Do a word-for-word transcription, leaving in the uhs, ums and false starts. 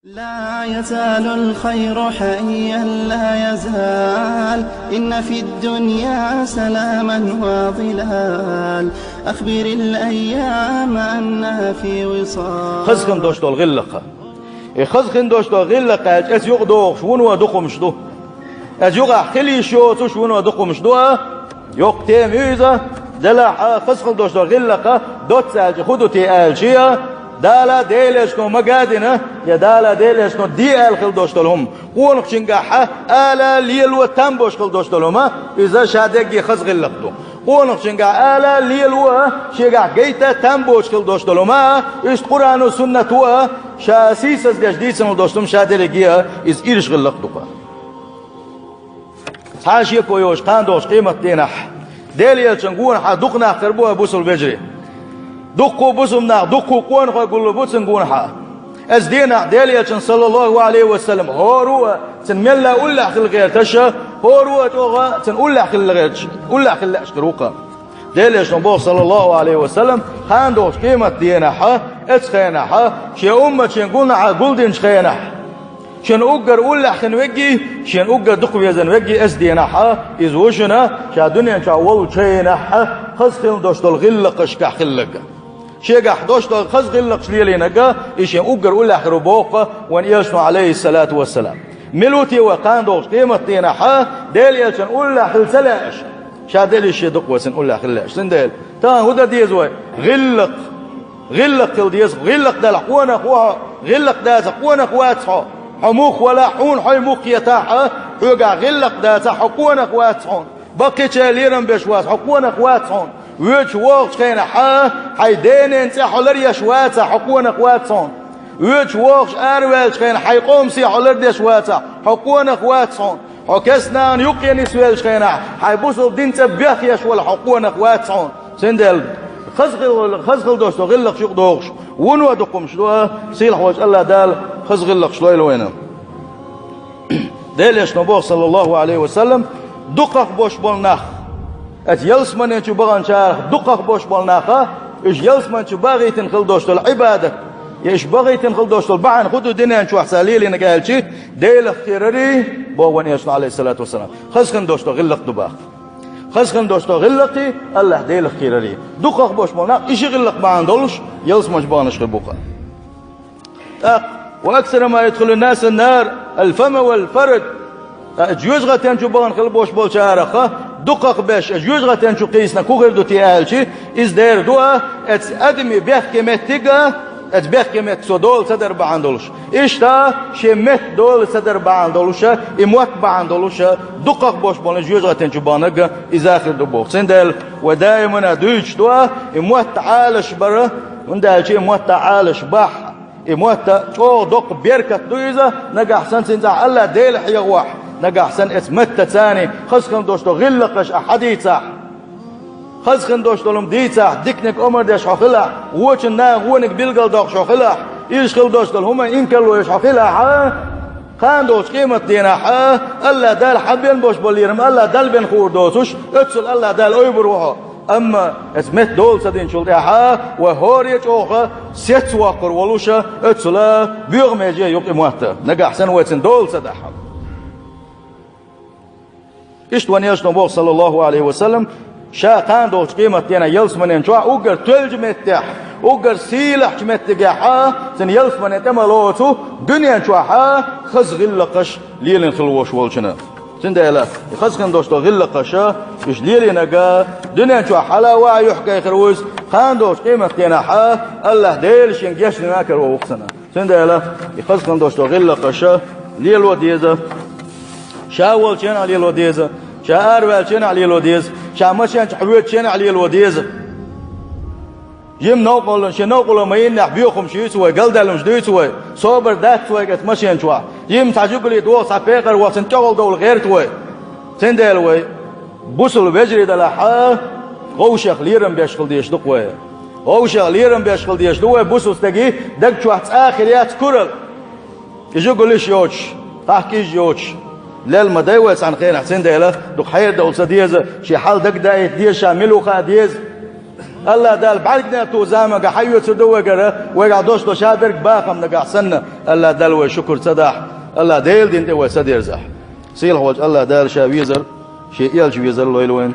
لا يزال الخير حيا، لا يزال. إن في الدنيا سلاما وظلال. أخبر الأيام أنها في وصال. Хаза хинна долуш долу гӀиллакх. И хаза хинна долуш долу гӀиллакх аьлча, эца юкъа догӀуш вуно дукха хӀумаш ду. Эца юкъахь хила йиш йоцуш вуно дукха хӀумаш ду, а? Йоккха тема ю иза, делахь а, хаза хилла долуш долу гӀиллакх доцца аьлча хӀун ду те аьлча, Дала Делан Элчано ма гадина, я Дала Делан Элчано де аьлла хилла долуш долу хӀума. Къонахчуьнгахь ала лело там болуш хилла долуш долу хӀума, иза ша дерриге хаза гӀиллакх ду. Къонахчуьнгахь ала лело, шегахь гайта там боцуш хилла долуш долу хӀума, иштта Къуръано, Суннато ша сийсаздеш дийцина долуш долу хӀума ша дерриге иза ирча гӀиллакх ду-кх. Цхьа а шеко йоцуш, кхана долчу къематдийнахь Делан Элчанна гонахьа дукха нах хир бу, ай бусалба вежарий. Дуккха бусалба нах, дуккха къонахой гуллур бу цуьнан гонахьа. Оцу дийнахь Делан Элчанна, саллаллаху Ӏалайхи ва саллам, хӀора а цуьнан мелла уллехь хила гӀерташ, хӀора а чӀогӀа цуьнан уллехь хила гӀерташ, уллехь хила лаьаш хир ву-кх. Делан Элчано боху, саллаллаху Ӏалайхи ва саллам, кхана долчу къематдийнахьа, оцу хенахьа, шен умматан гонахьа гулдинчу хенахь, шен уггар уллехь хин веггий, шен уггар дукха везан веггий оцу дийнахьа, иза ву шуна, ша дуьнен чохь волчу хенахьа, хаза хилла долуш долу гӀиллакхашкахь хилларг. Шегахь долуш долу хаза гӀиллакхаш лелийнарг, и шен уггар уллехь хир ву боху-кх вайн Элчано, Ӏалайхиссалату вассалам. Мила ву те вай кхана долчу къематдийнахьа, Делан Элчанна уллехь хила ца лаьаш? Ша делахь шен дукха вай цуьнан уллехь хила лаьаш. Цундела, тахана хӀун дан деза вай? ГӀиллакх. ГӀиллакх хила деза. ГӀиллакх далахь къонах ву хьо, гӀиллакх дацахь къонах вац хьо. Хьо мух валахь, хьуна хьо мух хетахь а, хьоьгахь гӀиллакх дацахь хьо къонах вац хьуна. Баккхийчаьрга лерам беш вац хьо, къонах вац хьуна. Воьдуш вогӀучу хенахьа, хьайн ден-ненан цӀе хьо ларъеш вацахь, хьо къонах вац хьуна. Воьдуш вогӀуш араваьллачу хенахь, хьайн къоман сий хьо лардеш вацахь, хьо къонах вац хьуна. Хьо керста нахана юккъе нисвеллачу хенахь, хьайн бусалба динан цӀа бехъеш валахь, хьо къонах вац хьуна. Цундела хаза хилла, хаза хилла долуш долу гӀиллакхаш юкъа догӀуш, вуно дукха хӀумаш ду, сийлахь волчу АллахӀ Дала хаза гӀиллакхаш лойла вайна. Делан Элчано боху, саллаллаху Ӏалайхи ва саллам, дукхах болуш болу нах, оцу ялсаманин чу баханчарах дукхах болуш болу нах, уьш ялсаманин чу бахийтина хилла долуш долу Ӏибадат, я уьш бахийтина хилла долуш долу бахьана хӀун ду дуьнен чохь цара лелийнарг аьлча, Делах кхерарий, боху вайн Элчано, Ӏалайхиссалату вассалам, хаза хинна долуш долу гӀиллакх ду боху. Хаза хинна долуш долу гӀиллакхий, АллахӀ Делах кхерарий. Дукхах болуш болу нах, и ши гӀиллакх бахьана долуш, ялсаманин чу баханарш хир бу-кх. ТӀаккха: «Ва аксару ма юдхилун-наса ан-нар ал-фам вал-фарж». Ткъа жоьжахатин чу бахана хилла болуш болчарах дукхах берш жоьжахатин чу кхийсинарг хӀун хир ду те аьлча, иза дера ду, а, оцу адамийн бехке меттиг а, оцу бехке меттиг цо дола ца дар бахьана долуш. Иштта шен метта дола ца дар бахьана долуш, и мотт бахьана долуш, дукхах болуш болу жоьжахатин чу баханарг иза хир ду боху. Цундела вай даимана дуьйцуш ду, а, и мотт Ӏалаш бар, хӀунда аьлча и мотт Ӏалаш бахь, и мотт чӀогӀа доккха беркат ду иза, нагахь санна цуьнан цӀахь АллахӀ Дела хьехахь, нагахь санна оцу меттаца хаза хинна долуш долу гӀиллакхаш ахь хьадийцахь, хаза хинна долуш долу хӀума дийцахь, диканиг омра деш хьо хилахь, вочун наха вониг билгалдоккхуш хьо хилахь, ирча хилла долуш долу хӀуманна инкарло еш хьо хилахь, кхана долчу къематдийнахь АллахӀ Дала хьан бен болуш болу лерам АллахӀ Далла бен хуур доцуш, оццул АллахӀ Дала ойбур ву хьо. Амма оцу метта дола ца динчул тӀаьхьа вай хӀора а чӀогӀа сецвоккхур волуш, оццула боьха меже ю-кх и мотт, нагахь санна вай цуьнан дола ца дахь. Иштта вайн Элчано боху, саллаллаху Ӏалайхи ва саллам, ша кхана долчу къематдийнахь ялсаманин чохь уггар тоьллачу меттехь, уггар сийлахьчу меттигехь, цуьнан ялсаманин тӀе ма лоцу, дуьнен чохь хаза гӀиллакхаш лелийна хилла волуш волчунна. Цундела и хаза хинна долуш долу гӀиллакхаш, уьш лелийнарг дуьнен чохь хьала а ваха юьхькӀай хир ву иза, кхана долчу къематдийнахь АллахӀ Дела шен гечдина а карор ву-кх цунна. Цундела и хаза хинна долуш долу гӀиллакхаш лело деза, ша волчу хенахь лело деза, ша араваьллачу хенахь лело деза, ша машен чохь воьдучу хенахь лело деза. Жима новкъарло, шен новкъарло ма йиннехь, боьха хӀумаш юьйцу вай, галдаьлла хӀумаш дуьйцу вай, собар дац вайга оцу машен чохь. Жима цхьа жигули доху, цхьа пекъар воху, цуьнан тӀехула довла гӀерта вай. Цундела вай, бусалба вежарий далахь, вовшех лерам беш хила дезаш ду-кх вай. Вовшех лерам беш хила дезаш ду вай, бусалба стеган даг чохь цкъа а хир яц куралла. И жигулиш йоцуш, тахкийш йоцуш, лелла ма дай вай цхьана хенахь, цундела дукха хьерадовла ца деза, шен хьал дагадаийта деза, ша мила ву хаа деза. АллахӀ Дала бӀаргнату замага хьайоьцур ду вайгара, вайгахь дош до ша берг бахам нагахь санна, АллахӀ Дала вай шукур ца дахь, АллахӀ Дела дин тӀе вай ца дерзахь. Сийлахь волчу АллахӀ Дала ша везар, шен элча везар лойла вайна.